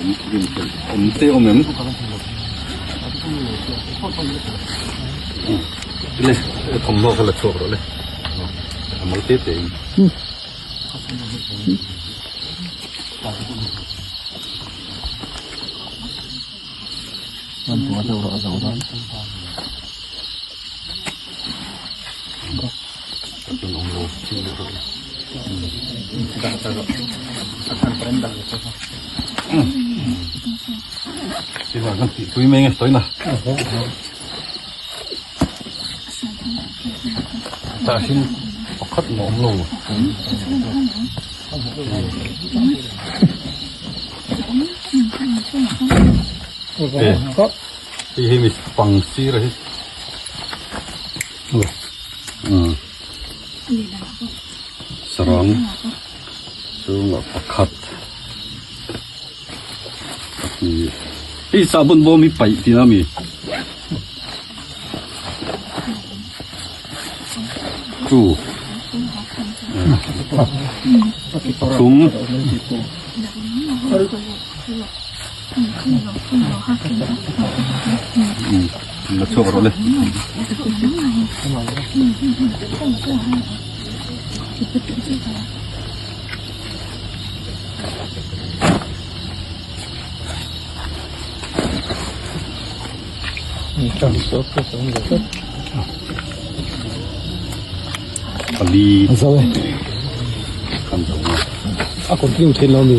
Awm rin tel awm te awm em? Le thawmhnaw kha la chhuak rawh le. A mal te te in. Tui mai nge sawi na tah hin pakhat mah awm lo hei hi mi pang sir a hi sarang chungah pakhat pahnih hei sahbawn bawm hi paih tihna a mi two thum. La chhuak rawh le. Pali. Kan zo. A continue theih lo mi.